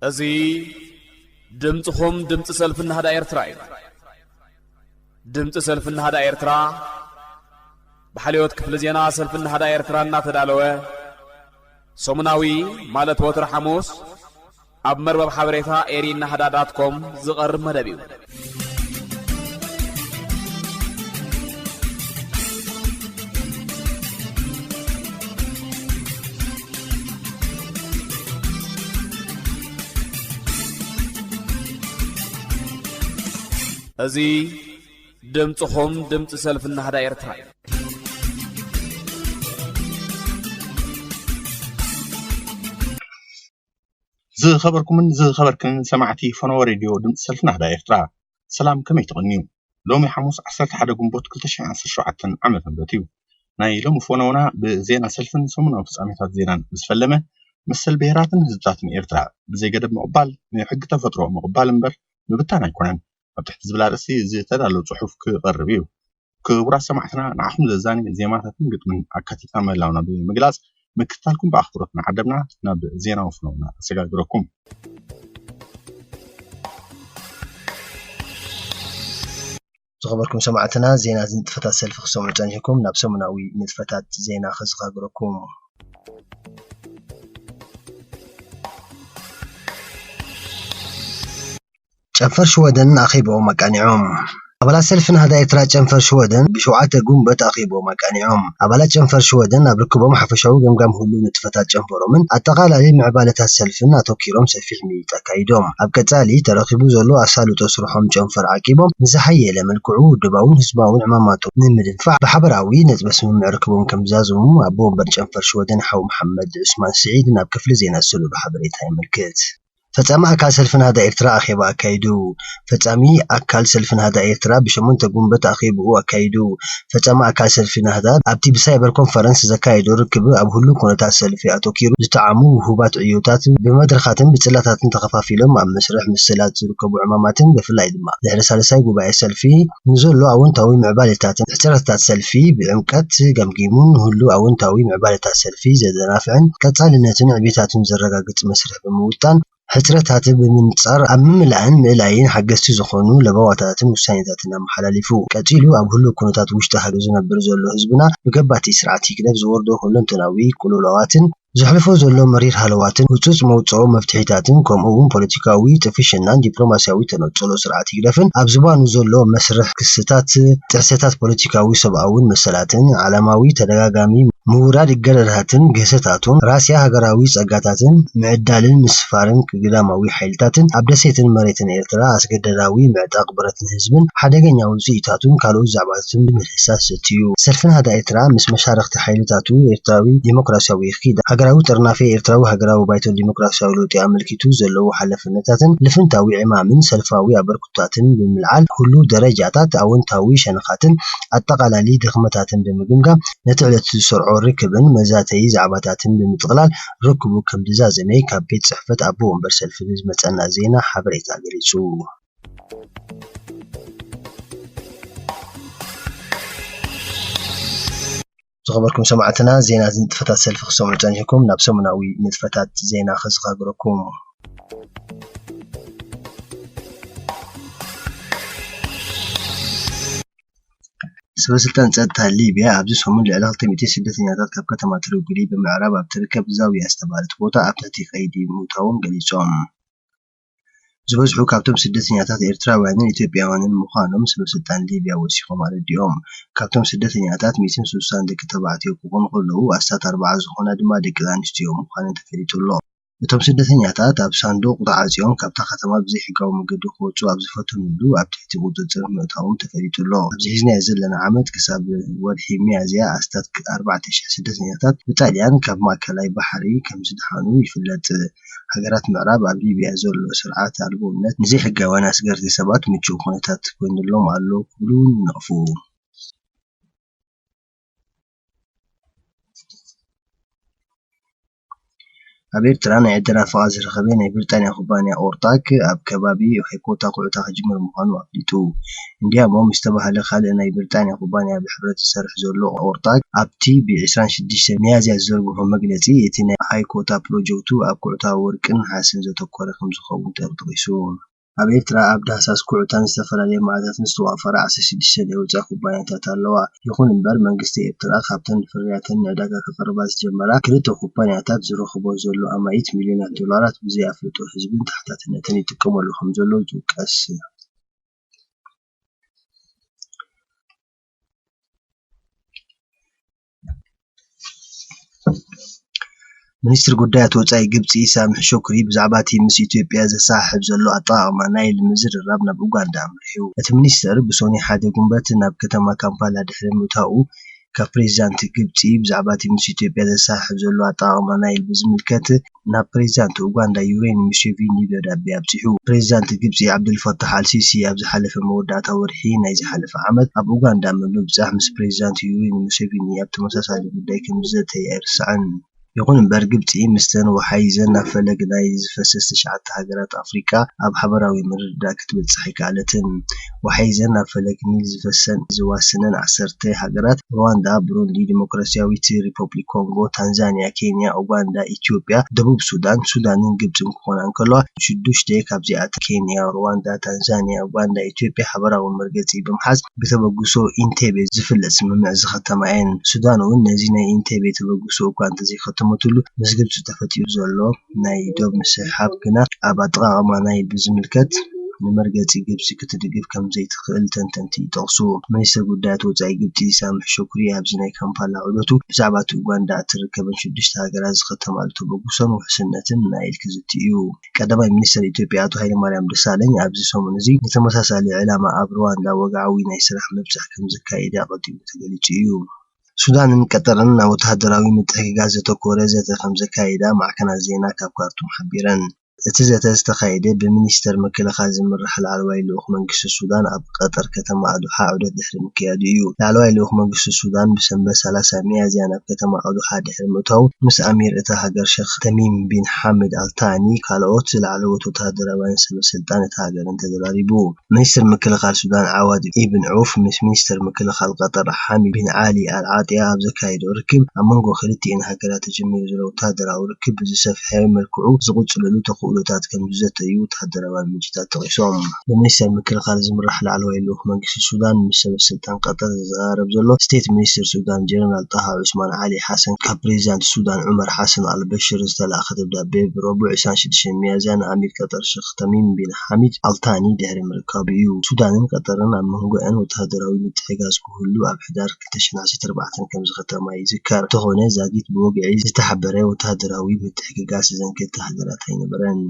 እዚ ድምፅኹም ድምፂ ሰልፊ ናህዳ ኤርትራ እዩ። ድምፂ ሰልፊ ናህዳ ኤርትራ ብሓልዮት ክፍሊ ዜና ሰልፊ ናህዳ ኤርትራ እናተዳለወ ሰሙናዊ፣ ማለት ወትሪ ሓሙስ፣ ኣብ መርበብ ሓበሬታ ኤሪ ናህዳ ዳት ኮም ዝቐርብ መደብ እዩ። እዚ ድምፅኹም ድምፂ ሰልፊ ናህዳ ኤርትራ እዩ። ዝኸበርኩምን ዝኸበርክን ሰማዕቲ ፈነወ ሬድዮ ድምፂ ሰልፊ ናህዳ ኤርትራ፣ ሰላም፣ ከመይ ትቕንዩ? ሎሚ ሓሙስ ዓሰርተ ሓደ ግንቦት ክልተ ሽሕን ዓሰርተ ሸውዓተን ዓመተ ምህረት እዩ። ናይ ሎሚ ፈነወና ብዜና ሰልፍን ሰሙናዊ ፍጻሜታት ዜናን ዝፈለመ፣ መሰል ብሄራትን ህዝብታትን ኤርትራ ብዘይገደብ ምቕባል፣ ንሕጊ ተፈጥሮ ምቕባል እምበር ምብታን ኣይኮነን ኣብ ትሕቲ ዝብል ኣርእስቲ ዝተዳለወ ጽሑፍ ክቐርብ እዩ። ክቡራት ሰማዕትና፣ ንዓኹም ዘዛኒ ዜማታትን ግጥምን ኣካቲትና ምህላውና ብምግላጽ፣ ምክትታልኩም ብኣኽብሮት እናዓደምና ናብ ዜናዊ ፈነውና ኣሰጋግረኩም። ዝኸበርኩም ሰማዕትና፣ ዜና ንጥፈታት ሰልፊ ክሰምዑ ጸኒሕኩም። ናብ ሰሙናዊ ንጥፈታት ዜና ከዘኻግረኩም። ጨንፈር ሽወደን ኣኼብኦም ኣቃኒዖም። ኣባላት ሰልፊ ናህዳ ኤርትራ ጨንፈር ሽወደን ብሸውዓተ ጉንበት ኣኼብኦም ኣቃኒዖም። ኣባላት ጨንፈር ሽወደን ኣብ ርክቦም ሓፈሻዊ ገምጋም ህሉው ንጥፈታት ጨንፈሮምን ኣጠቓላሊ ምዕባለታት ሰልፍን ኣተኲሮም ሰፊሕ ምይይጥ ኣካይዶም። ኣብ ቀጻሊ ተረኺቡ ዘሎ ኣሳልጦ ስርሖም ጨንፈር ዓቂቦም ንዝሓየለ መልክዑ ውድባውን ህዝባውን ዕማማቶም ንምድንፋዕ ብሓበራዊ ነጥበ ስምምዕ ርክቦም ከም ዝዛዘሙ ኣቦ ወንበር ጨንፈር ሽወደን ሓው መሓመድ ዑስማን ስዒድ ናብ ክፍሊ ዜና ዝሰደዶ ሓበሬታ የመልክት። ፈጻሚ ኣካል ሰልፊ ናህዳ ኤርትራ ኣኼባ ኣካይዱ። ፈጻሚ ኣካል ሰልፊ ናህዳ ኤርትራ ብሸሞንተ ጉንበት ኣኼብኡ ኣካይዱ። ፈጻሚ ኣካል ሰልፊ ናህዳ ኣብቲ ብሳይበር ኮንፈረንስ ዘካየዶ ርክብ ኣብ ህሉው ኩነታት ሰልፊ ኣተኲሩ ዝጠዓሙ ውሁባት ዕዮታት ብመድረኻትን ብጽላታትን ተኸፋፊሎም ኣብ መስርሕ ምስላት ዝርከቡ ዕማማትን ብፍላይ ድማ ድሕሪ ሳልሳይ ጉባኤ ሰልፊ ንዘሎ ኣወንታዊ ምዕባሌታትን ሕጽረታት ሰልፊ ብዕምቀት ገምጊሙ ንህሉው ኣወንታዊ ምዕባሌታት ሰልፊ ዘደናፍዕን ቀጻልነትን ዕቤታቱን ዘረጋግጽ መስርሕ ብምውጣን ሕጽረታት ብምንጻር ኣብ ምምላእን ምእላይን ሓገዝቲ ዝኾኑ ለበዋታትን ውሳኔታትን ኣመሓላሊፉ። ቀጺሉ ኣብ ህሉው ኩነታት ውሽጢ ሃገር ዝነብር ዘሎ ህዝብና ብገባቲ ስርዓት ህግደፍ ዝወርዶ ኩለንተናዊ ቅልውላዋትን ዘሕልፎ ዘሎ መሪር ሃለዋትን ህጹጽ መውጽኦ መፍትሒታትን ከምኡ እውን ፖለቲካዊ ጥፍሽናን ዲፕሎማሲያዊ ተነጽሎ ስርዓት ህግደፍን ኣብ ዝባኑ ዘሎ መስርሕ ክስታት ጥሕሰታት ፖለቲካዊ ሰብኣውን መሰላትን ዓለማዊ ተደጋጋሚ ምውራድ እገዳታትን ግህሰታቱን ራስያ ሃገራዊ ጸጋታትን ምዕዳልን ምስፋርን ግዳማዊ ሓይልታትን ኣብ ደሴትን መሬትን ኤርትራ ኣስገዳዳዊ ምዕጣቕ ብረትን ህዝብን ሓደገኛ ውጽኢታቱን ካልኦት ዛዕባታትን ብምድህሳስ ዘትዩ። ሰልፊ ናህዳ ኤርትራ ምስ መሻርኽቲ ሓይልታቱ ኤርትራዊ ዲሞክራሲያዊ ኪዳን፣ ሃገራዊ ጥርናፈ ኤርትራዊ ሃገራዊ ባይቶን ዲሞክራሲያዊ ለውጢ ኣመልኪቱ ዘለዉ ሓላፍነታትን ልፍንታዊ ዕማምን ሰልፋዊ ኣበርክቶታትን ብምልዓል ኩሉ ደረጃታት ኣወንታዊ ሸነኻትን ኣጠቓላሊ ድኽመታትን ብምግምጋም ነቲ ዕለት ዝሰርዖ ርክብን መዛተዪ ዛዕባታትን ብምጥቕላል ርክቡ ከም ዝዛዘመ ካብ ቤት ጽሕፈት ኣቦ ወንበር ሰልፊ ንዝመጸና ዜና ሓበሬታ ገሊጹ። ዝኸበርኩም ሰማዕትና፣ ዜና ንጥፈታት ሰልፊ ክሰምዑ ጸኒሕኩም። ናብ ሰሙናዊ ንጥፈታት ዜና ከዘኻግረኩም። ሰበ ስልጣን ጸጥታ ሊብያ ኣብዚ ሰሙን ልዕሊ ክልተ ሚእቲ ስደተኛታት ካብ ከተማ ትሪፖሊ ብምዕራብ ኣብ ትርከብ ዛውያ ዝተባህለት ቦታ ኣብ ትሕቲ ቀይዲ ምእታዎም ገሊጾም። ዝበዝሑ ካብቶም ስደተኛታት ኤርትራውያንን ኢትዮጵያውያንን ምዃኖም ሰበ ስልጣን ሊብያ ወሲኾም ኣረዲኦም። ካብቶም ስደተኛታት ሚእትን ስሳን ደቂ ተባዕትዮ ክኾኑ ከለዉ ኣስታት ኣርባዓ ዝኾና ድማ ደቂ ኣንስትዮ ምዃነን ተፈሊጡ ኣሎ። እቶም ስደተኛታት ኣብ ሳንዱቕ ተዓጽዮም ካብታ ከተማ ብዘይሕጋዊ መገዲ ክወጹ ኣብ ዝፈተኑሉ ኣብ ትሕቲ ቁጽጽር ምእታዎም ተፈሊጡ ኣሎ። ኣብዚ ሒዝናዮ ዘለና ዓመት ክሳብ ወርሒ ሚያዝያ ኣስታት ኣርባዕተ ሽሕ ስደተኛታት ብጣልያን ካብ ማእከላይ ባሕሪ ከም ዝደሓኑ ይፍለጥ። ሃገራት ምዕራብ ኣብ ሊብያ ዘሎ ስርዓት ኣልቦነት ንዘይሕጋውያን ኣስገርቲ ሰባት ምቹእ ኩነታት ኮይኑሎም ኣሎ ክብሉ እውን ይነቕፉ። ኣብ ኤርትራ ናይ ዕደና ፍቓድ ዝረኸበ ናይ ብሪጣንያ ኩባንያ ኦርታክ ኣብ ከባቢ ሃይኮታ ኩዕታ ክጅምር ምዃኑ ኣፍሊጡ። እንዲያሞ ምስ ተባህለ ካልእ ናይ ብሪጣንያ ኩባንያ ብሕብረት ዝሰርሕ ዘሎ ኦርታክ ኣብቲ ብ ዕስራን ሽዱሽተን ሚያዝያ ዝዘርግሖ መግለጺ እቲ ናይ ሃይኮታ ፕሮጀክቱ ኣብ ኩዕታ ወርቅን ነሓስን ዘተኮረ ከምዝኸውን ጠርጢሱ። ኣብ ኤርትራ ኣብ ዳህሳስ ኩዕታን ዝተፈላለየ መኣዛትን ዝተዋፈራ ዓሰርተ ሽዱሽተ ናይ ወጻኢ ኩባንያታት ኣለዋ። ይኹን እምበር መንግስቲ ኤርትራ ካብተን ፍርያተን ንዕዳጋ ከቕርባ ዝጀመራ ክልተ ኩባንያታት ዝረኽቦ ዘሎ ኣማኢት ሚልዮናት ዶላራት ብዘይ ኣፍልጦ ህዝብን ተሓታትነትን ይጥቀመሉ ከምዘሎ ዝውቀስ። ሚኒስትሪ ጉዳያት ወጻኢ ግብጺ ሳምሕ ሹክሪ ብዛዕባ እቲ ምስ ኢትዮጵያ ዘሰሓሕብ ዘሎ ኣጠቓቕማ ናይል ምዝርራብ ናብ ኡጋንዳ ኣምሪሑ። እቲ ሚኒስተር ብሶኒ ሓደ ጉንበት ናብ ከተማ ካምፓላ ድሕሪ ምእታዉ ካብ ፕሬዚዳንት ግብጺ ብዛዕባ እቲ ምስ ኢትዮጵያ ዘሰሓሕብ ዘሎ ኣጠቓቕማ ናይል ብዝምልከት ናብ ፕሬዚዳንት ኡጋንዳ ዩዌሪ ሙሴቪኒ ደብዳቤ ኣብጺሑ። ፕሬዚዳንት ግብጺ ዓብዱልፈታሕ ኣልሲሲ ኣብ ዝሓለፈ መወዳእታ ወርሒ ናይ ዝሓለፈ ዓመት ኣብ ኡጋንዳ ብምብጻሕ ምስ ፕሬዚዳንት ዩዌሪ ሙሴቪኒ ኣብ ተመሳሳሊ ጉዳይ ከምዝዘተየ ኣይርሳዕን። ይኹን እምበር ግብጺ ምስተን ወሓይዘን ናብ ፈለግ ናይ ዝፈሰስ ትሽዓተ ሃገራት ኣፍሪቃ ኣብ ሓበራዊ ምርድዳእ ክትበጽሕ ኣይከኣለትን። ወሓይዘን ናብ ፈለግ ኒል ዝፈሰን ዝዋስነን ዓሰርተ ሃገራት ሩዋንዳ፣ ብሩንዲ፣ ዲሞክራሲያዊት ሪፖብሊክ ኮንጎ፣ ታንዛንያ፣ ኬንያ፣ ኡጋንዳ፣ ኢትዮጵያ፣ ደቡብ ሱዳን፣ ሱዳንን ግብጽን ክኾና እንከለዋ፣ ሽዱሽተ ካብዚኣተን ኬንያ፣ ሩዋንዳ፣ ታንዛንያ፣ ኡጋንዳ፣ ኢትዮጵያ ሓበራዊ መርገጺ ብምሓዝ ብተበግሶ ኢንቴቤ ዝፍለጥ ስምምዕ ዝኸተማ እየን። ሱዳን እውን ነዚ ናይ ኢንቴቤ ተበግሶ እኳ እንተዘይኸተመትሉ፣ ምስ ግብጺ ተፈጢሩ ዘሎ ናይ ዶብ ምስሕሓብ ግና ኣብ ኣጠቓቕማ ናይል ብዝምልከት ንመርገጺ ግብጺ ክትድግፍ ከም ዘይትኽእል ተንተንቲ ይጠቕሱ። ሚኒስትር ጉዳያት ወጻኢ ግብጺ ሳምሕ ሹክሪ ኣብዚ ናይ ካምፓላ ዑደቱ ብዛዕባ እቲ ኡጋንዳ እትርከበን ሽዱሽተ ሃገራት ዝኸተማሉ ተበግሶን ውሕስነትን ናይል ክዝቲ እዩ። ቀዳማይ ሚኒስትር ኢትዮጵያ ኣቶ ሃይለማርያም ደሳለኝ ኣብዚ ሰሙን እዚ ንተመሳሳሊ ዕላማ ኣብ ሩዋንዳ ወግዓዊ ናይ ስራሕ ምብጻሕ ከም ዘካየደ ኣቐዲሙ ተገሊጹ እዩ። ሱዳንን ቀጠርን ናብ ወተሃደራዊ ምትሕግጋዝ ዘተኮረ ዘተ ከም ዘካየዳ ማዕከናት ዜና ካብ ካርቱም ሓቢረን። እቲ ዘተ ዝተኻየደ ብሚኒስተር ምክልኻል ዝምራሕ ላዕለዋይ ልኡኽ መንግስቲ ሱዳን ኣብ ቀጠር ከተማ ኣዱሓ ዑደት ድሕሪ ምክያዱ እዩ። ላዕለዋይ ልኡኽ መንግስቲ ሱዳን ብሰንበት ሰላሳ ሚያዝያ ናብ ከተማ ኣዱሓ ድሕሪ ምእታዉ ምስ ኣሚር እታ ሃገር ሸኽ ተሚም ቢን ሓምድ ኣልታኒ ካልኦት ላዕለዎት ወተሃደራውያን ሰበ ስልጣን እታ ሃገርን ተዘራሪቡ። ሚኒስተር ምክልኻል ሱዳን ዓዋድ ኢብን ዑፍ ምስ ሚኒስተር ምክልኻል ቀጠር ሓሚድ ቢን ዓሊ ኣል ዓጥያ ኣብ ዘካየዶ ርክብ፣ ኣብ መንጎ ክልቲኤን ሃገራት ተጀሚሩ ዘሎ ወተሃደራዊ ርክብ ብዝሰፍሐ መልክዑ ዝቕጽለሉ ተኽእሎታት ከም ዝዘተዩ ወተሃደራውያን ምንጭታት ጠቒሶም። ብሚኒስተር ምክልኻል ዝምራሕ ላዕለዋይ ልኡኽ መንግስቲ ሱዳን ምስ ሰበ ስልጣን ቀጠር ዝዘራረብ ዘሎ ስቴት ሚኒስተር ሱዳን ጀነራል ጣሃ ዑስማን ዓሊ ሓሰን ካብ ፕሬዚዳንት ሱዳን ዑመር ሓሰን ኣልበሽር ዝተላእከ ደብዳቤ ብረቡዕ ዕስራን ሽዱሽተን ሚያዝያ ንኣሚር ቀጠር ሸኽ ተሚም ቢን ሓሚድ ኣልታኒ ድሕሪ ምርካቡ እዩ። ሱዳንን ቀጠርን ኣብ መንጎኣን ወተሃደራዊ ምትሕግጋዝ ክህሉ ኣብ ሕዳር ክልተ ሽሕን ዓሰርተ ኣርባዕተን ከም ዝኸተማ ይዝከር። እንተኾነ ዛጊት ብወግዒ ዝተሓበረ ወተሃደራዊ ምትሕግጋዝ እዘን ክልተ ሃገራት ኣይነበረን።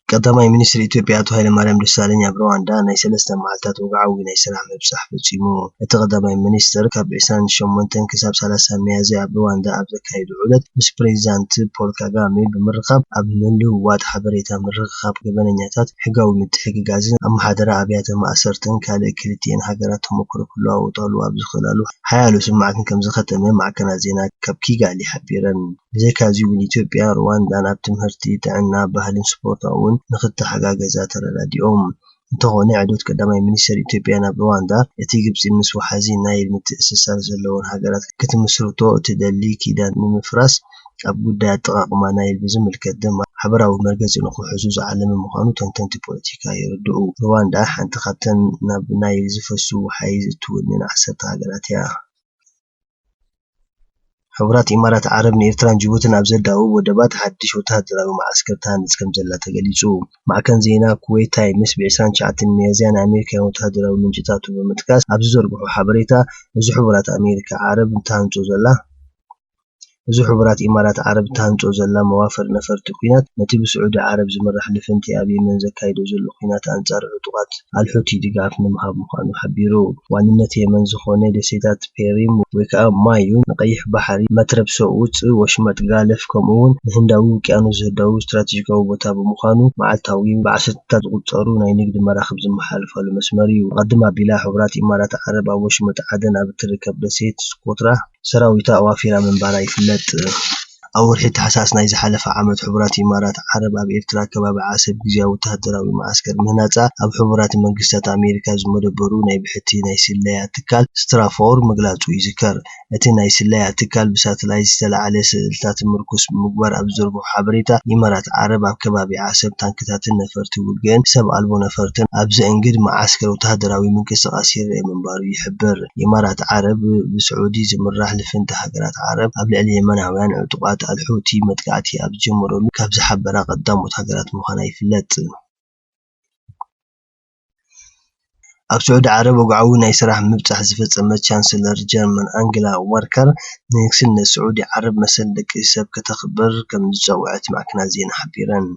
ቀዳማይ ሚኒስትር ኢትዮጵያ ኣቶ ሃይለማርያም ደሳለኝ ኣብ ሩዋንዳ ናይ ሰለስተ መዓልታት ወግዓዊ ናይ ስራሕ ምብጻሕ ፈጺሙ። እቲ ቀዳማይ ሚኒስትር ካብ ዕስራን ሸሞንተን ክሳብ ሰላሳ ሚያዝያ ኣብ ሩዋንዳ ኣብ ዘካየዶ ዑደት ምስ ፕሬዚዳንት ፖል ካጋሜ ብምርኻብ ኣብ ምልውዋጥ ሓበሬታ፣ ምርኽኻብ ገበነኛታት፣ ሕጋዊ ምትሕግጋዝን ኣመሓደራ ኣብያተ ማእሰርትን ካልእ ክልቲኤን ሃገራት ተመክሮ ክለዋወጣሉ ኣብ ዝኽእላሉ ሓያሎ ስምማዕትን ከም ዝኸተመ ማዕከናት ዜና ካብ ኪጋሊ ሓቢረን። ብዘይካዚ እውን ኢትዮጵያ ሩዋንዳን ኣብ ትምህርቲ፣ ጥዕና፣ ባህልን ስፖርት እውን ንኽተሓጋገዛ ተረዳዲኦም። እንተኾነ ዕዶት ቀዳማይ ሚኒስተር ኢትዮጵያ ናብ ሩዋንዳ እቲ ግብጺ ምስ ወሓዚ ናይል ምትእስሳር ዘለወን ሃገራት ክትምስርቶ እትደሊ ኪዳን ንምፍራስ ኣብ ጉዳይ ኣጠቓቕማ ናይል ብዝምልከት ድማ ሓበራዊ መርገጺ ንኽሕዙ ዝዓለመ ምዃኑ ተንተንቲ ፖለቲካ የረድኡ። ሩዋንዳ ሓንቲ ካብተን ናብ ናይል ዝፈሱ ወሓይዝ እትውንን ዓሰርተ ሃገራት እያ። ሕቡራት ኢማራት ዓረብ ንኤርትራን ጅቡትን ኣብ ዘዳውብ ወደባት ሓድሽ ወተሃደራዊ መዓስከር ትሃንጽ ከም ዘላ ተገሊጹ። ማዕከን ዜና ኩዌት ታይምስ ብ ዕስራን ትሽዓተን ሚያዝያ ንኣሜሪካውያን ወተሃደራዊ ምንጭታቱ ብምጥቃስ ኣብ ዝዘርግሖ ሓበሬታ፣ እዚ ሕቡራት ኣሜሪካ ዓረብ እትሃንጾ ዘላ፣ እዚ ሕቡራት ኢማራት ዓረብ እትሃንጾ ዘላ መዋፈር ነፈርቲ ኲናት ነቲ ብስዑዲ ዓረብ ዝምራሕ ልፍንቲ ኣብ የመን ዘካይዶ ዘሎ ኲናት ኣንጻር ዕጡቓት ኣልሑቲ ድጋፍ ንምሃብ ምዃኑ ሓቢሩ። ዋንነት የመን ዝኾነ ደሴታት ፔሪም ወይ ከዓ ማዩ ንቀይሕ ባሕሪ፣ መትረብ ሰኡጽ፣ ወሽመጥ ጋልፍ ከምኡ እውን ንህንዳዊ ውቅያኖስ ዘዳውብ ስትራቴጂካዊ ቦታ ብምዃኑ መዓልታዊ ብዓሰርተታት ዝቑጸሩ ናይ ንግዲ መራኽብ ዝመሓላለፋሉ መስመር እዩ። ኣቐድም ኣቢላ ሕቡራት ኢማራት ዓረብ ኣብ ወሽመጥ ዓደን ኣብ እትርከብ ደሴት ስኮትራ ሰራዊታ ኣዋፊራ ምንባራ ይፍለጥ። ኣብ ወርሒ ታሕሳስ ናይ ዝሓለፈ ዓመት፣ ሕቡራት ኢማራት ዓረብ ኣብ ኤርትራ ከባቢ ዓሰብ ግዝያዊ ወተሃደራዊ መዓስከር ምህናጻ፣ ኣብ ሕቡራት መንግስታት ኣሜሪካ ዝመደበሩ ናይ ብሕቲ ናይ ስለያ ትካል ስትራፎር ምግላጹ ይዝከር። እቲ ናይ ስለያ ትካል ብሳተላይት ዝተላዕለ ስእልታት ምርኩስ ብምግባር ኣብ ዝዘርግሖ ሓበሬታ፣ ኢማራት ዓረብ ኣብ ከባቢ ዓሰብ ታንክታትን ነፈርቲ ውግእን ሰብ ኣልቦ ነፈርትን ኣብ ዘእንግድ መዓስከር ወተሃደራዊ ምንቅስቓስ ይረአ ምንባሩ ይሕብር። ኢማራት ዓረብ ብስዑዲ ዝምራሕ ልፍንቲ ሃገራት ዓረብ ኣብ ልዕሊ የመናውያን ዕጡቓት ኣልሑቲ መጥቃዕቲ ኣብ ዝጀመረሉ ካብ ዝሓበራ ቀዳሞት ሃገራት ምዃና ይፍለጥ። ኣብ ስዑዲ ዓረብ ወግዓዊ ናይ ስራሕ ምብጻሕ ዝፈጸመት ቻንስለር ጀርመን ኣንግላ መርከር፣ ንንግስነት ስዑዲ ዓረብ መሰል ደቂ ሰብ ከተኽብር ከም ዝጸውዐት ማዕከናት ዜና ሓቢረን።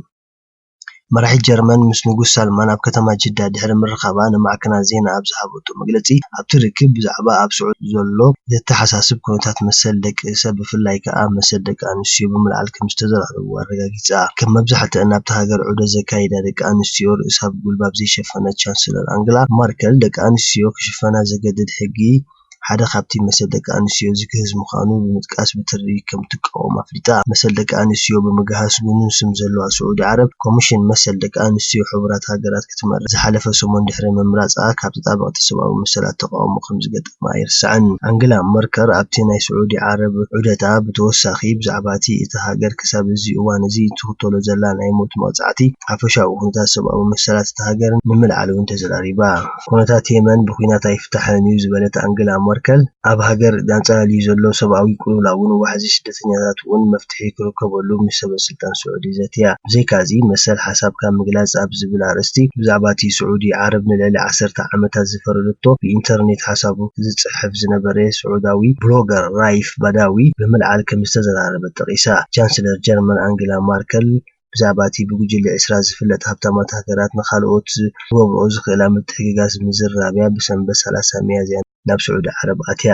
መራሒት ጀርመን ምስ ንጉስ ሳልማን ኣብ ከተማ ጅዳ ድሕሪ ምርኻባ ንማዕከናት ዜና ኣብ ዝሃበቶ መግለጺ፣ ኣብቲ ርክብ ብዛዕባ ኣብ ስዑዲ ዘሎ ዘተሓሳስብ ኩነታት መሰል ደቂ ሰብ፣ ብፍላይ ከኣ መሰል ደቂ ኣንስትዮ ብምልዓል ከም ዝተዘራረቡ ኣረጋጊጻ። ከም መብዛሕትአን ናብታ ሃገር ዑደት ዘካይዳ ደቂ ኣንስትዮ ርእሳ ብጉልባብ ዘይሸፈነት ቻንስለር ኣንግላ ማርከል፣ ደቂ ኣንስትዮ ክሽፈና ዘገድድ ሕጊ ሓደ ካብቲ መሰል ደቂ ኣንስትዮ ዝግህስ ምዃኑ ብምጥቃስ ብትሪ ከም ትቃወም ኣፍሊጣ። መሰል ደቂ ኣንስትዮ ብምግሃስ ግኑን ስም ዘለዋ ስዑዲ ዓረብ፣ ኮሚሽን መሰል ደቂ ኣንስትዮ ሕቡራት ሃገራት ክትመርሕ ዝሓለፈ ሰሙን ድሕሪ ምምራጻ፣ ካብ ተጣበቕቲ ሰብኣዊ መሰላት ተቃውሞ ከም ዝገጠማ ኣይርሳዕን። ኣንግላ መርከር ኣብቲ ናይ ስዑዲ ዓረብ ዑደታ ብተወሳኺ ብዛዕባ እቲ እታ ሃገር ክሳብ እዚ እዋን እዚ ትኽተሎ ዘላ ናይ ሞት መቕጻዕቲ፣ ሓፈሻዊ ኩነታት ሰብኣዊ መሰላት እታ ሃገርን ንምልዓል እውን ተዘራሪባ። ኩነታት የመን ብኲናት ኣይፍታሕን እዩ ዝበለት ኣንግላ መርከል፣ ኣብ ሃገር ኣንጸላልዩ ዘሎ ሰብኣዊ ቅልውላውን ዋሕዚ ስደተኛታት እውን መፍትሒ ክርከበሉ ምስ ሰበ ስልጣን ስዑዲ ዘትያ። ብዘይካዚ፣ መሰል ሓሳብካ ምግላጽ ኣብ ዝብል ኣርእስቲ፣ ብዛዕባ እቲ ስዑዲ ዓረብ ንልዕሊ ዓሰርተ ዓመታት ዝፈረደቶ ብኢንተርኔት ሓሳቡ ዝጽሕፍ ዝነበረ ስዑዳዊ ብሎገር ራይፍ ባዳዊ ብምልዓል ከም ዝተዘራረበት ጠቒሳ። ቻንስለር ጀርመን ኣንግላ ማርከል ብዛዕባ እቲ ብጉጅለ ዕስራ ዝፍለጥ ሃብታማት ሃገራት ንኻልኦት ክገብርኦ ዝኽእላ ምትሕግጋዝ ምዝራብያ ብሰንበት ሰላሳ ሚያዝያ ናብ ስዑዲ ዓረብ ኣትያ።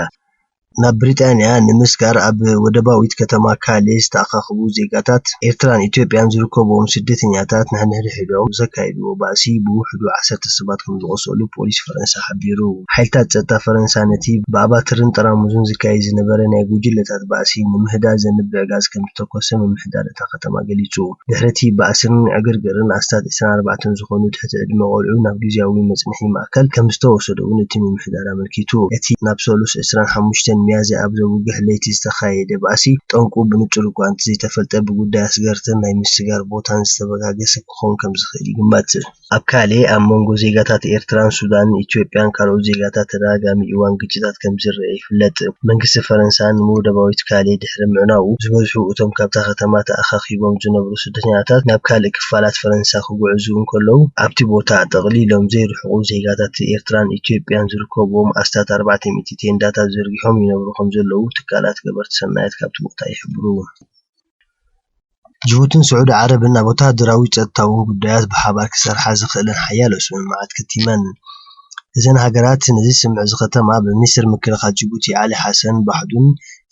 ናብ ብሪጣንያ ንምስጋር ኣብ ወደባዊት ከተማ ካሌ ዝተኣኻኽቡ ዜጋታት ኤርትራን ኢትዮጵያን ዝርከብዎም ስደተኛታት ነንሕድሕዶም ዘካየድዎ ባእሲ ብውሕዱ ዓሰርተ ሰባት ከም ዝቖሰሉ ፖሊስ ፈረንሳ ሓቢሩ። ሓይልታት ጸጥታ ፈረንሳ ነቲ ብኣባትርን ጠራሙዝን ዝካየድ ዝነበረ ናይ ጉጅለታት ባእሲ ንምህዳእ ዘንብዕ ጋዝ ከም ዝተኮሰ ምምሕዳር እታ ከተማ ገሊጹ። ድሕሪ እቲ ባእስን ዕግርግርን ኣስታት ዕስራን ኣርባዕተን ዝኾኑ ትሕቲ ዕድመ ቆልዑ ናብ ግዝያዊ መጽንሒ ማእከል ከም ዝተወሰዱ እውን እቲ ምምሕዳር ኣመልኪቱ። እቲ ናብ ሰሉስ ዕስራን ሓሙሽተን ሚያዝያ ኣብ ዘውግሕ ለይቲ ዝተኻየደ ባእሲ ጠንቁ ብንጹር እኳ እንተዘይተፈልጠ ብጉዳይ ኣስገርትን ናይ ምስጋር ቦታን ዝተበጋገሰ ክኸውን ከም ዝኽእል ይግመት። ኣብ ካሌ ኣብ መንጎ ዜጋታት ኤርትራን ሱዳንን ኢትዮጵያን ካልኦት ዜጋታት ተደጋጋሚ እዋን ግጭታት ከም ዝረአ ይፍለጥ። መንግስቲ ፈረንሳ ንወደባዊት ካሌ ድሕሪ ምዕናዉ፣ ዝበዝሑ እቶም ካብታ ከተማ ተኣኻኺቦም ዝነብሩ ስደተኛታት ናብ ካልእ ክፋላት ፈረንሳ ክጉዕዙ እንከለዉ፣ ኣብቲ ቦታ ጠቕሊሎም ዘይርሕቑ ዜጋታት ኤርትራን ኢትዮጵያን ዝርከብዎም ኣስታት ኣርባዕተ ሚእቲ ቴንዳታት ዘርጊሖም ይነብሩ ከም ዘለዉ ትካላት ገበርቲ ሰናያት ካብቲ ቦታ ይሕብሩ። ጅቡትን ስዑዲ ዓረብን ኣብ ወተሃደራዊ ጸጥታውን ጉዳያት ብሓባር ክሰርሓ ዝኽእለን ሓያሎ ስምምዓት ከቲመን። እዘን ሃገራት ነዚ ስምምዕ እዚ ከተማ ብሚኒስትር ምክልኻል ጅቡቲ ዓሊ ሓሰን ባሕዱን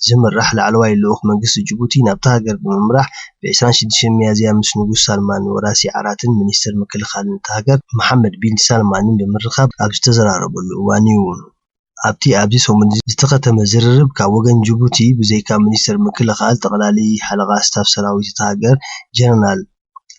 ዝምራሕ ላዕለዋይ ልኡኽ መንግስቲ ጅቡቲ ናብታ ሃገር ብምምራሕ ብ ዕስራን ሽዱሽተን ሚያዝያ ምስ ንጉስ ሳልማን ወራሲ ዓራትን ሚኒስትር ምክልኻልን እታ ሃገር መሓመድ ቢን ሳልማንን ብምርኻብ ኣብ ዝተዘራረበሉ እዋን እዩ። ኣብቲ ኣብዚ ሰሙን እዚ ዝተኸተመ ዝርርብ፣ ካብ ወገን ጅቡቲ ብዘይካ ሚኒስተር ምክልኻል፣ ጠቕላሊ ሓለቓ ስታፍ ሰራዊት እታ ሃገር ጀነራል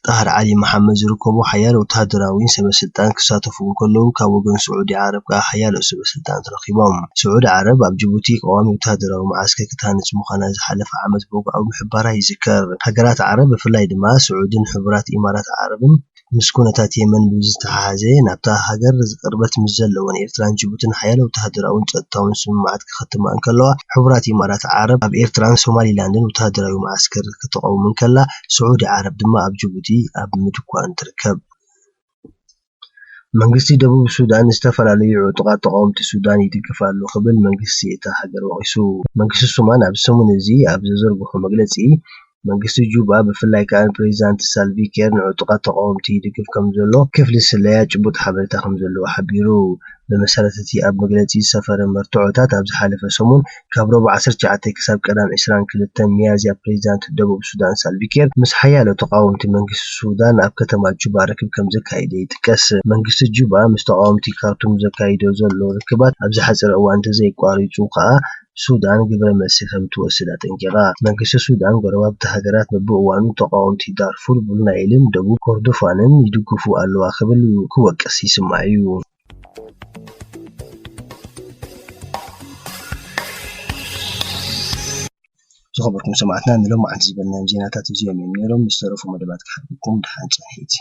ጣህር ዓሊ መሓመድ ዝርከቦ ሓያሎ ወተሃደራዊን ሰበ ስልጣን ክሳተፉ እንከለዉ፣ ካብ ወገን ስዑዲ ዓረብ ከኣ ሓያሎ ሰበ ስልጣን ተረኺቦም። ስዑዲ ዓረብ ኣብ ጅቡቲ ቀዋሚ ወተሃደራዊ መዓስከር ክትሃንጽ ምዃና ዝሓለፈ ዓመት ብወግዓዊ ምሕባራ ይዝከር። ሃገራት ዓረብ ብፍላይ ድማ ስዑድን ሕቡራት ኢማራት ዓረብን ምስ ኩነታት የመን ብዝተሓሓዘ፣ ናብታ ሃገር ቅርበት ምስ ዘለወን ኤርትራን ጅቡትን ሓያሎ ወተሃደራውን ጸጥታውን ስምምዓት ክኸትማ እንከለዋ፣ ሕቡራት ኢማራት ዓረብ ኣብ ኤርትራን ሶማሊላንድን ወተሃደራዊ መዓስከር ከተቐውም እንከላ፣ ስዑዲ ዓረብ ድማ ኣብ ጅቡቲ ኣብ ምድኳን ትርከብ። መንግስቲ ደቡብ ሱዳን ዝተፈላለዩ ዕጡቓት ተቓወምቲ ሱዳን ይድግፍ ኣሎ ክብል መንግስቲ እታ ሃገር ወቒሱ። መንግስቲ ሱማን ኣብዚ ሰሙን እዚ ኣብ ዘዘርግሖ መግለጺ፣ መንግስቲ ጁባ ብፍላይ ከኣ ንፕሬዚዳንት ሳልቪ ኬር ንዕጡቓት ተቓወምቲ ይድግፍ ከም ዘሎ ክፍሊ ስለያ ጭቡጥ ሓበሬታ ከም ዘለዎ ሓቢሩ። ብመሰረት እቲ ኣብ መግለጺ ዝሰፈረ መርትዖታት፣ ኣብ ዝሓለፈ ሰሙን ካብ ረቡዕ ዓሰርተ ትሽዓተ ክሳብ ቀዳም ዕስራን ክልተን ሚያዝያ ፕሬዚዳንት ደቡብ ሱዳን ሳልቪ ኬር ምስ ሓያሎ ተቓወምቲ መንግስቲ ሱዳን ኣብ ከተማ ጁባ ርክብ ከም ዘካየደ ይጥቀስ። መንግስቲ ጁባ ምስ ተቓወምቲ ካርቱም ዘካይዶ ዘሎ ርክባት ኣብ ዝሓጸረ እዋን እንተዘይቋሪጹ ከኣ ሱዳን ግብረ መልሲ ከም ትወስድ ኣጠንቂቓ። መንግስቲ ሱዳን ጎረባብቲ ሃገራት በብእዋኑ ተቓወምቲ ዳርፉር፣ ብሉ ናይልን ደቡብ ኮርዶፋንን ይድግፉ ኣለዋ ክብል ክወቅስ ይስማዕ እዩ። ዝኸበርኩም ሰማዕትና፣ ንሎማዓንቲ ዝበልናዮም ዜናታት እዚኦም እዮም ነይሮም። ምስ ተረፉ መደባት ክሓልፈኩም ድሓን ጽንሒት።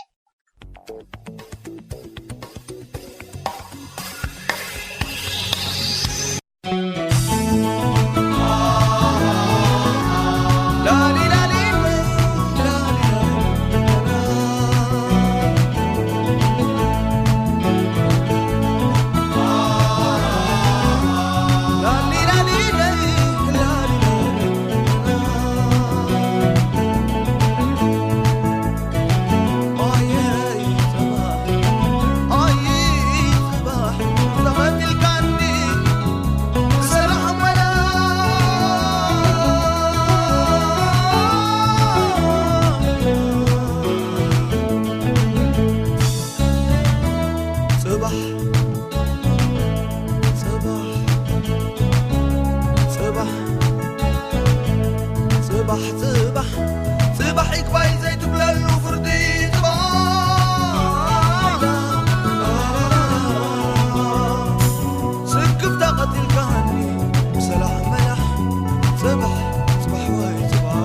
ጽባሕ፣ ጽባሕ፣ ጽባሕ፣ ጽባሕ፣ ጽባሕ፣ ጽባሕ ይግባይ ዘይትብለሉ ፍርዲ ጽባሕ። ስክፍታ ቀቲልካኒ ብሰላሕ መላሕ ጽባሕ፣ ጽባሕ ወይ ጽባሕ።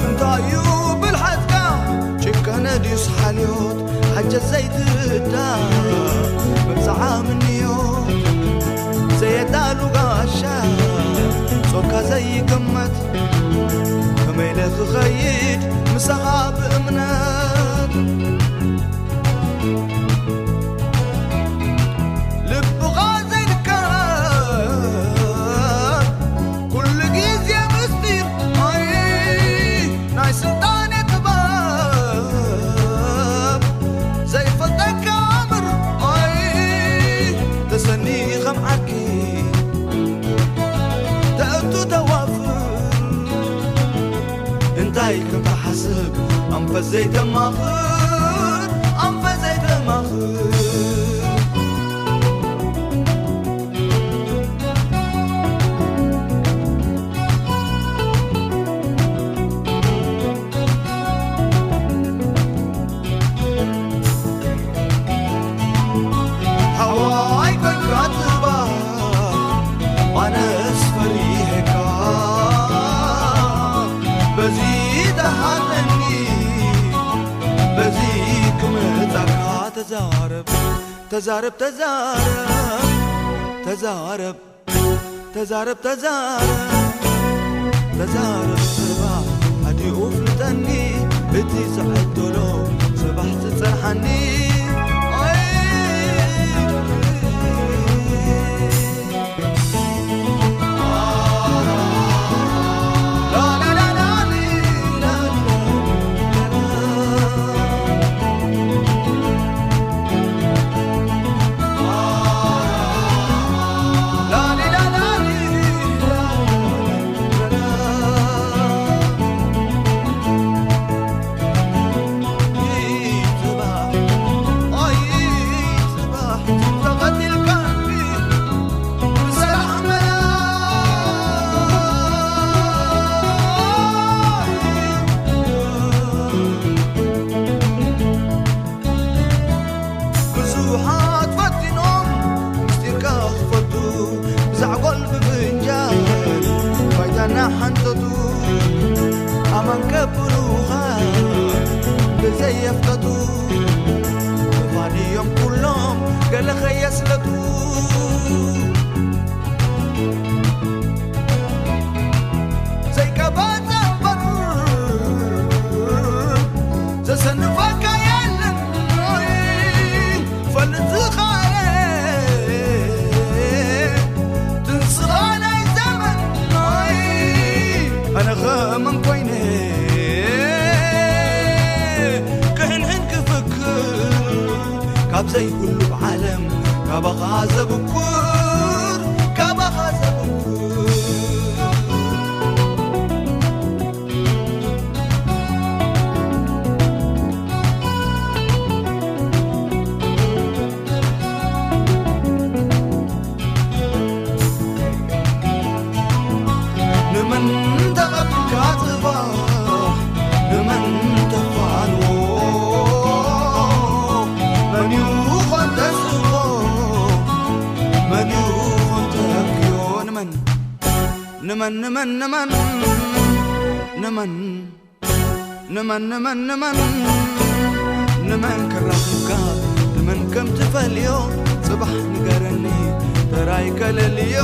እንታይ እዩ ብልሓትካ? ጭካነ ድዩስ ሓልዮት? ሓጀት ዘይትዳ መብጽዓ ምንዮት ዘየዳሉ ጋሻ ጾካ ዘይግመት ከመይ ኢለ ክኸይድ ምሳኻ ብእምነት ልብኻ ዘይልከ ኩሉ ግዜ ምስጢር ኣይ ናይ ስልጣን ጥበብ ዘይፈልጠካ ኣምር ኣይ ተሰኒ ከም ዓርኪ ተእቱ ተዋፍር እንታይ ከም ትሓስብ ኣንፈት ዘይተማኽር ኣንፈት ዘይተማኽር ሓዋይ ኮይንካ ጽባሕ ኣነስ ፈሪሄካ በዚ ተሃለኒ በዚ ክመጻካ ተዛረብ ተዛረብ ተዛረብ ተዛረብ ተዛረብ ተዛረብ ተዛረብ ጽባሕ ኣዲኡ ፍልጠኒ እቲ ዝዕደሎ ጽባሕ ዝጸንሓኒ ኣይ ብዙሓት ፈቲኖም ምስጢርካ ክፈልጡ ብዛዕጎል ብፍንጃል ባይታና ሓንተቱ ኣማን ከብሉኻ ብዘየፍቀጡ ምፋን እዮም ኩሎም ገለ ከየስለጡ ዘይቀባጸ እምበር ዘሰንፈካ የለን ፈልጥ ዝኻረ ትንስኻ ናይ ዘመን ኣነ ኸመን ኮይነ ክህንህን ክፍክር ካብ ዘይብሉ ዓለም ካባኻ ዘብኩር፣ ካባኻ ዘብኩር። ንመን ተቐቢልካ ጽባሕ፣ ንመን ተፋንዎ? መን እዩ ኾን ተስፎ? መን እዩ ኾን ተብክዮ? ንመን፣ ንመን፣ ንመን፣ ንመን፣ ንመን፣ ንመን፣ ንመን፣ ንመን፣ ንመን ክራኽብካ፣ ንመን ከም ትፈልዮ፣ ጽባሕ ንገረኒ፣ ተራይ ከለልዮ።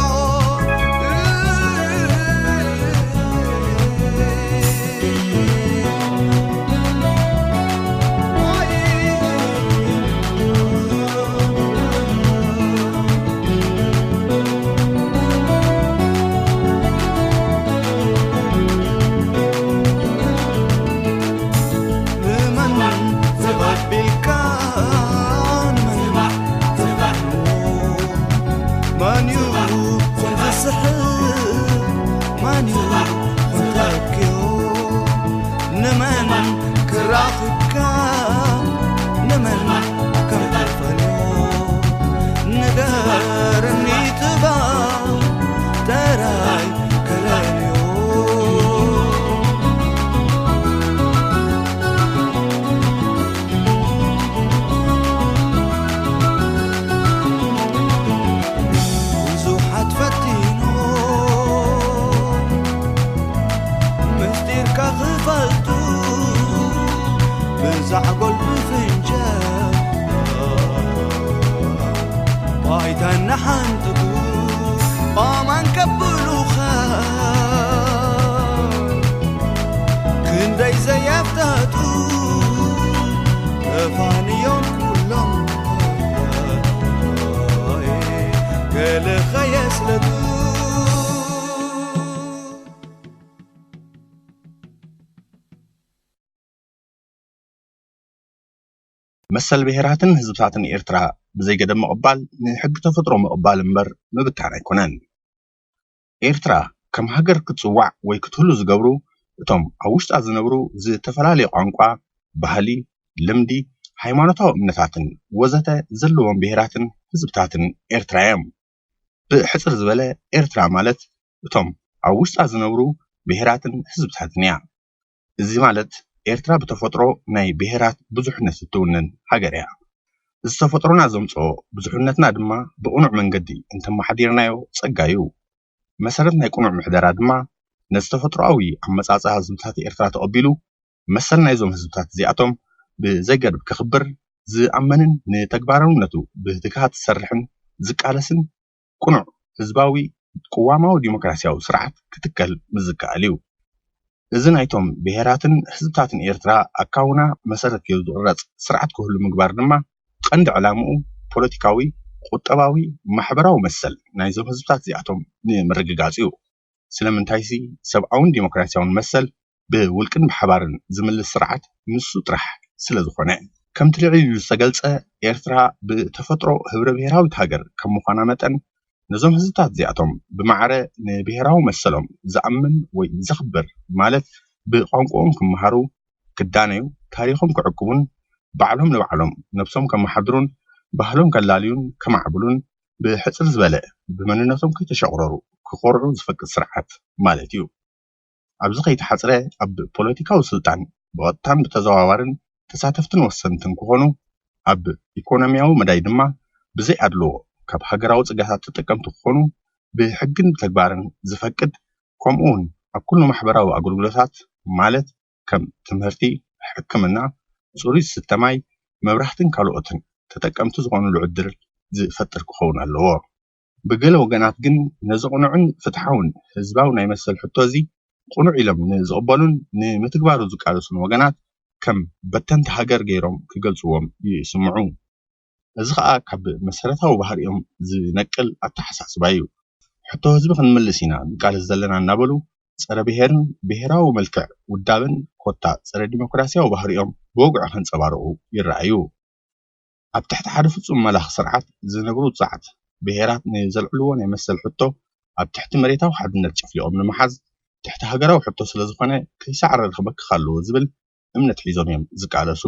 ንመን ዘባቢልካ፣ ንመን መን እዩ ዝስሕብ? መን እዩ ተኪኡ? ንመን ክራኽብካ? ንመን ከም ትፈልዮ? ንገርኒ ትባ፣ ተራይ ከለልዮ። ብዙሓት ፈቲኖ ምስጢርካ ክፈልጡ፣ ብዛዕጎል ብፍንጃል ባይታ እናሓንጥጡ፣ ኣማን ከብሉኻ ክንደይ ዘየፍተጡ፣ ተፋንዮም ኩሎም ገለ ኸየስለጡ። መሰል ብሄራትን ህዝብታትን ኤርትራ ብዘይገደብ ምቕባል፣ ንሕጊ ተፈጥሮ ምቕባል እምበር ምብታን ኣይኮነን። ኤርትራ ከም ሃገር ክትጽዋዕ ወይ ክትህሉ ዝገብሩ፣ እቶም ኣብ ውሽጣ ዝነብሩ ዝተፈላለየ ቋንቋ፣ ባህሊ፣ ልምዲ፣ ሃይማኖታዊ እምነታትን ወዘተ ዘለዎም ብሄራትን ህዝብታትን ኤርትራ እዮም። ብሕጽር ዝበለ፣ ኤርትራ ማለት እቶም ኣብ ውሽጣ ዝነብሩ ብሄራትን ህዝብታትን እያ። እዚ ማለት፣ ኤርትራ ብተፈጥሮ ናይ ብሄራት ብዙሕነት እትውንን ሃገር እያ። እዚ ተፈጥሮና ዘምጽኦ ብዙሕነትና ድማ ብቕኑዕ መንገዲ እንተመሓዲርናዮ ጸጋ እዩ። መሰረት ናይ ቅኑዕ ምሕደራ ድማ ነዚ ተፈጥሮኣዊ ኣመጻጽኣ ህዝብታት ኤርትራ ተቐቢሉ፣ መሰል ናይዞም ህዝብታት እዚኣቶም ብዘይገድብ ከኽብር ዝኣመንን ንተግባራውነቱ ብትግሃት ዝሰርሕን ዝቃለስን ቅኑዕ ህዝባዊ ቅዋማዊ ዲሞክራሲያዊ ስርዓት ክትከል ምዝከኣል እዩ። እዚ ናይቶም ብሄራትን ህዝብታትን ኤርትራ ኣካውና መሰረት ገይሩ ዝቕረጽ ስርዓት ክህሉ ምግባር ድማ ቀንዲ ዕላምኡ ፖለቲካዊ፣ ቁጠባዊ፣ ማሕበራዊ መሰል ናይዞም ህዝብታት እዚኣቶም ንምርግጋጽ እዩ። ስለምንታይሲ ሰብኣውን ዲሞክራሲያውን መሰል ብውልቅን ብሓባርን ዝምልስ ስርዓት ንሱ ጥራሕ ስለ ዝኾነ። ከምቲ ልዕል ኢሉ ዝተገልጸ፣ ኤርትራ ብተፈጥሮ ህብረ ብሄራዊት ሃገር ከም ምዃና መጠን፣ ነዞም ህዝብታት እዚኣቶም ብማዕረ ንብሄራዊ መሰሎም ዝኣምን ወይ ዘኽብር፣ ማለት ብቋንቋኦም ክመሃሩ፣ ክዳነዩ፣ ታሪኾም ክዕቅቡን ባዕሎም ንባዕሎም ነብሶም ከመሓድሩን ባህሎም ከላልዩን ከማዕብሉን፣ ብሕጽር ዝበለ ብመንነቶም ከይተሸቑረሩ ክኾርዑ ዝፈቅድ ስርዓት ማለት እዩ። ኣብዚ ከይተሓጽረ ኣብ ፖለቲካዊ ስልጣን ብቐጥታን ብተዘዋዋርን ተሳተፍትን ወሰንትን ክኾኑ፣ ኣብ ኢኮኖሚያዊ መዳይ ድማ ብዘይ ኣድልዎ ካብ ሃገራዊ ጸጋታት ተጠቀምቲ ክኾኑ ብሕግን ብተግባርን ዝፈቅድ፣ ከምኡውን ኣብ ኩሉ ማሕበራዊ ኣገልግሎታት ማለት ከም ትምህርቲ፣ ሕክምና፣ ጽሩይ ዝስተ ማይ፣ መብራህትን ካልኦትን ተጠቀምቲ ዝኾኑሉ ዕድል ዝፈጥር ክኸውን ኣለዎ። ብገለ ወገናት ግን ነዚ ቅኑዕን ፍትሓውን ህዝባዊ ናይ መሰል ሕቶ እዚ ቅኑዕ ኢሎም ንዝቕበሉን ንምትግባሩ ዝቃለሱን ወገናት ከም በተንቲ ሃገር ገይሮም ክገልጽዎም ይስምዑ። እዚ ኸኣ ካብ መሰረታዊ ባህሪኦም ዝነቅል ኣተሓሳስባ እዩ። ሕቶ ህዝቢ ክንምልስ ኢና ንቃለስ ዘለና እናበሉ ጸረ ብሄርን ብሄራዊ መልክዕ ውዳበን ኮታ ጸረ ዲሞክራሲያዊ ባህሪኦም ብወግዒ ከንጸባርቑ ይረኣዩ። ኣብ ትሕቲ ሓደ ፍጹም መላኺ ስርዓት ዝነብሩ ውጹዓት ብሄራት ንዘልዕልዎ ናይ መሰል ሕቶ ኣብ ትሕቲ መሬታዊ ሓድነት ጨፍሊቖም ንምሓዝ ትሕቲ ሃገራዊ ሕቶ ስለ ዝኾነ ከይሰዓረ ክበክኽ ኣለዎ ዝብል እምነት ሒዞም እዮም ዝቃለሱ።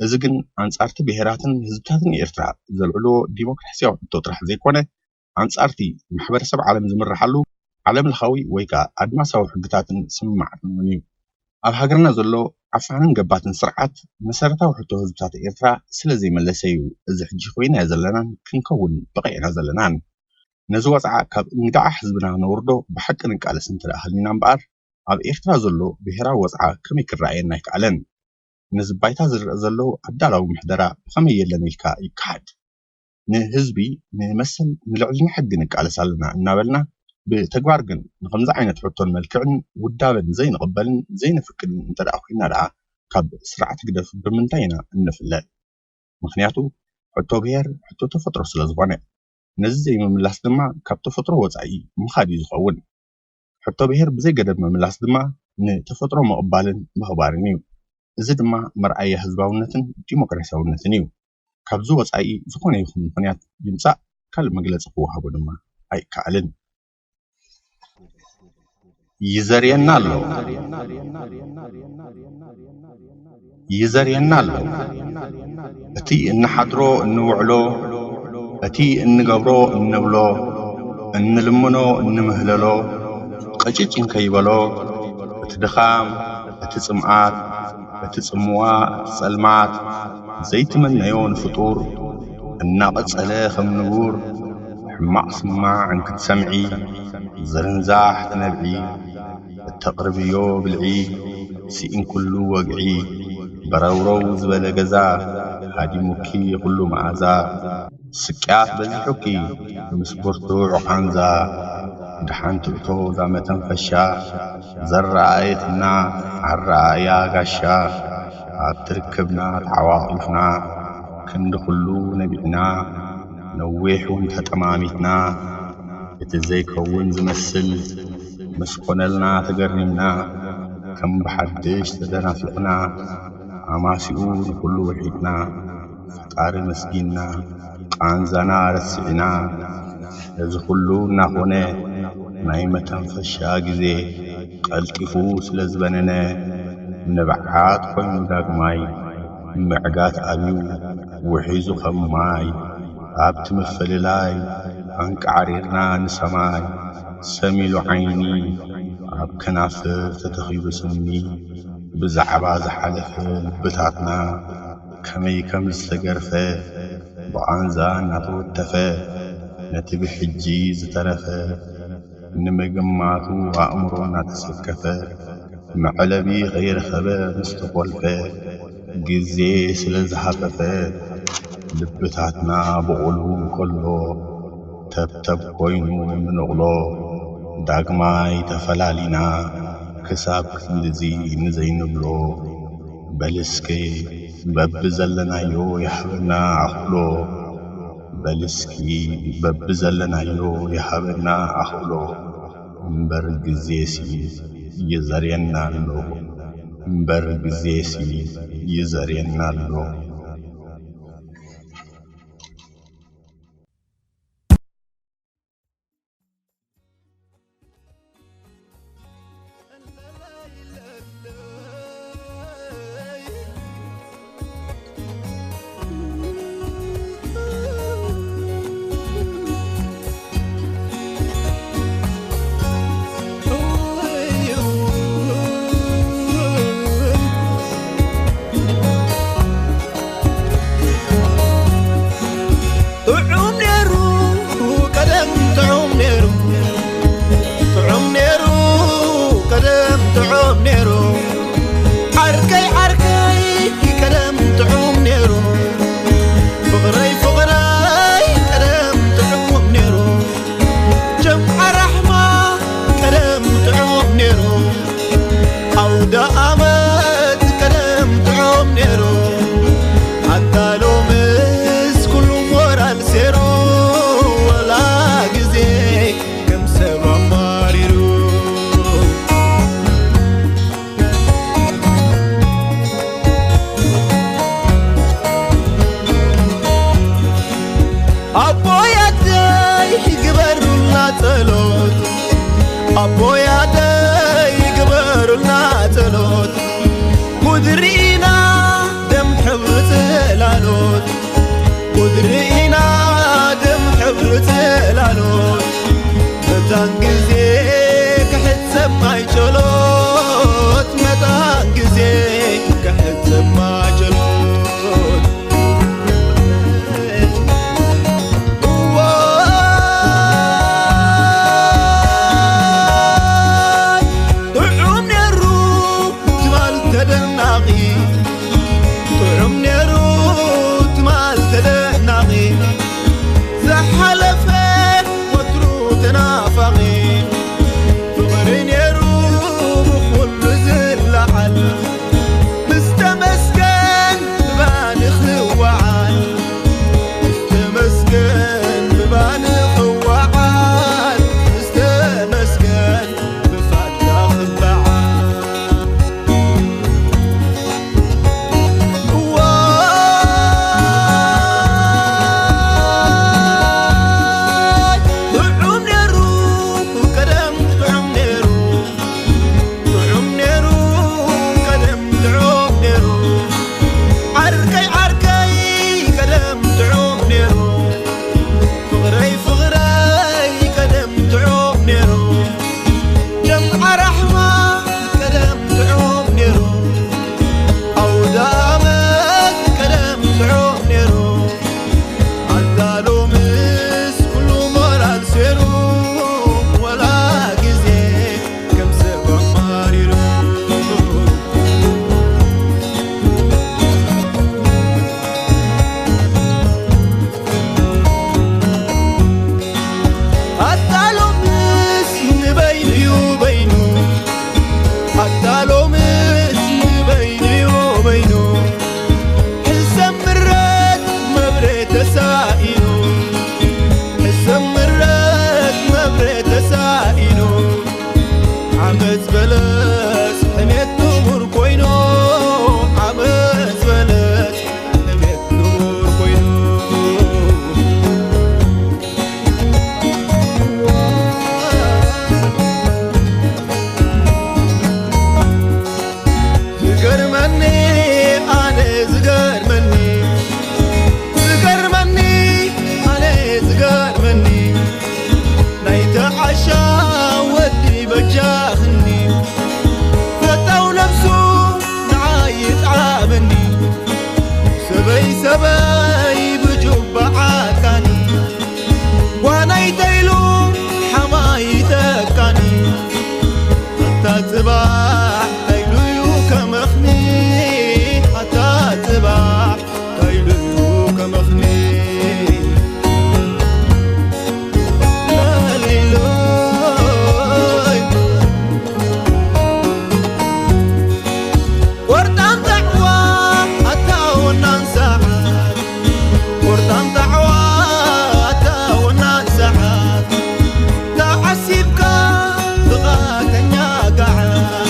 እዚ ግን ኣንጻርቲ ብሄራትን ህዝብታትን ኤርትራ ዘልዕልዎ ዲሞክራስያዊ ሕቶ ጥራሕ ዘይኮነ ኣንጻርቲ ማሕበረሰብ ዓለም ዝምርሓሉ ዓለም ለኻዊ ወይ ከኣ ኣድማሳዊ ሕግታትን ስምምዓትን እውን እዩ። ኣብ ሃገርና ዘሎ ዓፋንን ገባትን ስርዓት መሰረታዊ ሕቶ ህዝብታት ኤርትራ ስለ ዘይመለሰ እዩ እዚ ሕጂ ኮይና ዘለናን ክንከውን በቒዕና ዘለናን። ነዚ ወጽዓ ካብ እንግዳዓ ህዝብና ነውርዶ ብሓቂ ንቃለስ እንተ ደኣ ሃሊና እምበኣር ኣብ ኤርትራ ዘሎ ብሄራዊ ወጽዓ ከመይ ክረኣየና ኣይከኣለን? ነዚ ባይታ ዝረኣ ዘሎ ኣዳላዊ ምሕደራ ብኸመይ የለን ኢልካ ይከሓድ? ንህዝቢ ንመሰል ንልዕልና ሕጊ ንቃለስ ኣለና እናበልና ብተግባር ግን ንኸምዚ ዓይነት ሕቶን መልክዕን ውዳበን ዘይንቕበልን ዘይነፍቅድን እንተ ደኣ ኮይና ደኣ ካብ ስርዓት ህግደፍ ብምንታይ ኢና እንፍለ? ምኽንያቱ ሕቶ ብሄር ሕቶ ተፈጥሮ ስለ ዝኾነ። ነዚ ዘይምምላስ ድማ ካብ ተፈጥሮ ወጻኢ ምኻድ እዩ ዝኸውን። ሕቶ ብሄር ብዘይ ገደብ ምምላስ ድማ ንተፈጥሮ ምቕባልን ምኽባርን እዩ። እዚ ድማ መርኣያ ህዝባውነትን ዲሞክራሲያውነትን እዩ። ካብዚ ወጻኢ ዝኾነ ይኹን ምኽንያት ይምጻእ ካልእ መግለጺ ክወሃቦ ድማ ኣይከኣልን። ይዘርየና ኣሎ። ይዘርየና ኣሎ። እቲ እንሓድሮ እንውዕሎ፣ እቲ እንገብሮ እንብሎ፣ እንልምኖ እንምህለሎ፣ ቅጭጭ እንከይበሎ፣ እቲ ድኻም፣ እቲ ጽምኣት፣ እቲ ጽምዋ፣ እቲ ጸልማት፣ ዘይትምነዮ ንፍጡር፣ እናቐጸለ ከም ንቡር፣ ሕማቕ ስማዕ እንክትሰምዒ፣ ዝርንዛሕ ትነብዒ፣ እተቕርብዮ ብልዒ፣ ስኢን ኩሉ ወግዒ፣ በረውረው ዝበለ ገዛ፣ ሃዲሙኪ ኩሉ መኣዛ፣ ስቅያት በዚሑኪ ምስ ብርቱዕ ቃንዛ፣ ደሓን ትእቶ እዛ መተንፈሻ፣ ዘረኣየትና ኣረኣእያ ጋሻ፣ ኣብ ትርክብና ተዓዋቒፍና፣ ክንዲ ኩሉ ነቢዕና፣ ነዊሕ እውን ተጠማሚትና፣ እቲ ዘይከውን ዝመስል ምስ ኮነልና ተገሪምና፣ ከም ብሓድሽ ተደናፊቕና፣ ኣማሲኡ ንኹሉ ውሒድና፣ ፈጣሪ መስጊንና፣ ቃንዛና ረሲዕና፣ እዚ ኩሉ እናኾነ፣ ናይ መተንፈሻ ግዜ ቀልጢፉ ስለ ዝበነነ፣ ንብዓት ኮይኑ ዳግማይ፣ ምዕጋት ኣብዩ ውሒዙ ከም ማይ፣ ኣብቲ ምፍልላይ ኣንቃዕሪርና ንሰማይ፣ ሰም ኢሉ ዓይኒ፣ ኣብ ከናፍር ተተኺሉ ስሚ፣ ብዛዕባ ዝሓለፈ ልብታትና ከመይ ከም ዝተገርፈ፣ ብቓንዛ እናተወተፈ፣ ነቲ ብሕጂ ዝተረፈ ንምግማቱ ኣእምሮ እናተሰከፈ፣ መዕለቢ ከይረኸበ ምስ ተኾልፈ፣ ግዜ ስለ ዝሃፈፈ፣ ልብታትና ብቑሉ እንከሎ፣ ተብተብ ኮይኑ ምንቕሎ፣ ዳግማይ ተፈላሊና፣ ክሳብ ክንድዚ ንዘይንብሎ፣ በል እስኪ በብዘለናዮ ይሃበና ኣኽእሎ፣ በል እስኪ በብዘለናዮ ይሃበና ኣኽእሎ፣ እምበር ግዜሲ ይዘርየና ኣሎ፣ እምበር ግዜሲ ይዘርየና ኣሎ። ርኢና ደም ሕብሪ ጽላሎት፣ ጉድ ርኢና ደም ሕብሪ ጽላሎት። መታን ግዜ ክሕሰብ ማይ ጸሎት፣ መታን ግዜ ክሕሰብ ማይ ጸሎት። እዋይ ጥዑም ነይሩ ትማል ተደናቒ፣ ጥዑም ነይሩ ትማል ተደናቒ፣ ዝሓለፈ ወትሩ ተናፋቒ፣ ፍቕሪ ነይሩ ብኹሉ ዝለዓል፣ ምስ ተመስገን ብባኒ ክወዓል፣ ምስ ተመስገን ብባኒ ክወዓል፣ ምስ ተመስገን ብፋታ ክበዓል። እዋይ ጥዑም ነይሩ ቀደም፣ ጥዑም ነይሩ፣ ጥዑም ነይሩ ቀደም፣ ጥዑም ነይሩ። ዓርከይ፣ ዓርከይ ቀደም ጥዑም ነይሩ፣ ፍቕረይ፣ ፍቕረይ ቀደም ጥዑም ነይሩ። ጀምዓ ራሕማ ቀደም ጥዑም ነይሩ፣ ኣውደ ኣመት ቀደም ጥዑም ነይሩ። ኣታ ሎምስ ኩሉ ሞራል ሰይሩ፣ ወላ ግዜ ከም ሰብ ኣማሪሩ። ኣታ ሎምስ ንበይኑ'ዩ በይኑ፣ ኣታ ሎምስ ንበይኑ'ዩ በይኑ። ሕሰም ምረት መብሬ ተሳኢኑ፣ ሕሰም ምረት መብሬ ተሳኢኑ። ዓመት በለስ ሕሜት ንቡር ኮይኑ፣ ዓመት በለስ ሕሜት ንቡር ኮይኑ። ዝገርመኒ ኣነ ዝገርመኒ፣ ዝገርመኒ ኣነ ዝገርመኒ፣ ናይቲ ዓሻ ወዲ በጃኽኒ፣ ፈታው ነብሱ ንዓይ ይጥዓመኒ። ሰበይ ሰበይ ብጁባ ዓካኒ፣ ጓናይ ተይሉ ሓማይ ተካኒ። ኣታ ጽባሕ ተይሉ'ዩ ከመኽኒ፣ ኣታ ጽባሕ ተይሉ'ዩ ከመኽኒ። ላሊሎይ። ቆርጣም ጣዕዋ ኣታ ወናን ሰዓት፣ ቆርጣም ጣዕዋ ኣታ ወናን ሰዓት፣ ተዓሲብካ ጥቓተኛ ገዓት፣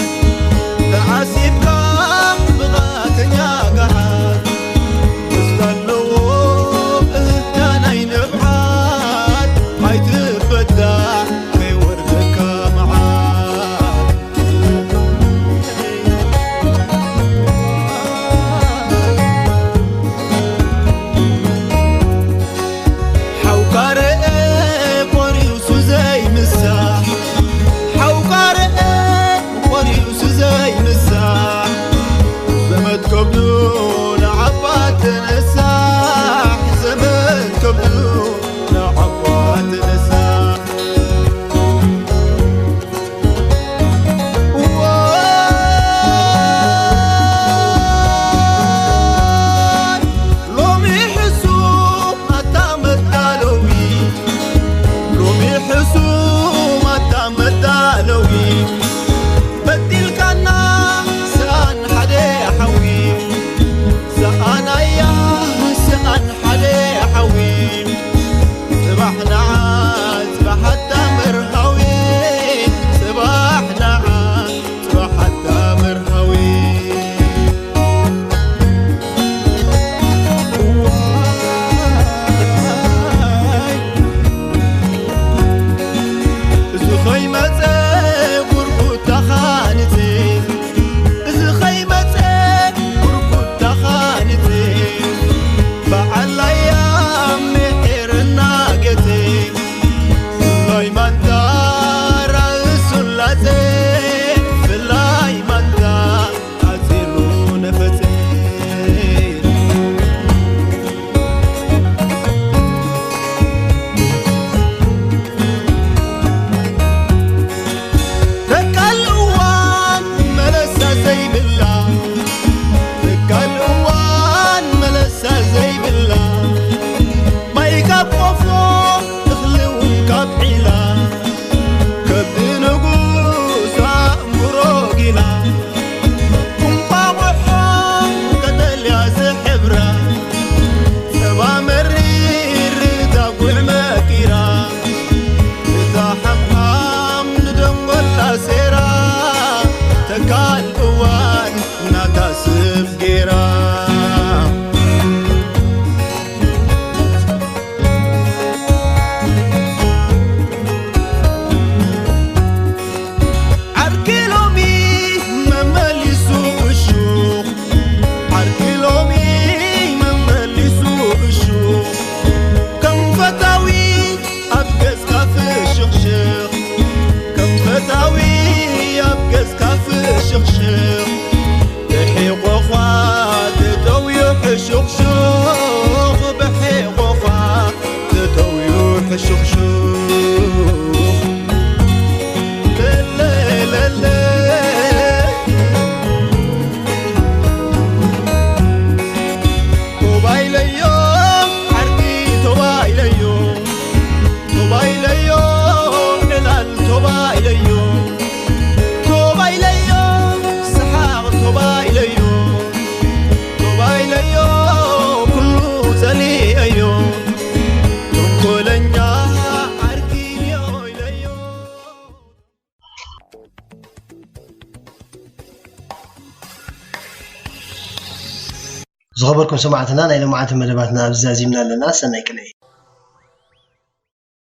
ዝኸበርኩም ሰማዕትና፣ ናይ ሎማዓንቲ መደባትና ኣብዚ ዛዚምና ኣለና። ሰናይ ቅነ።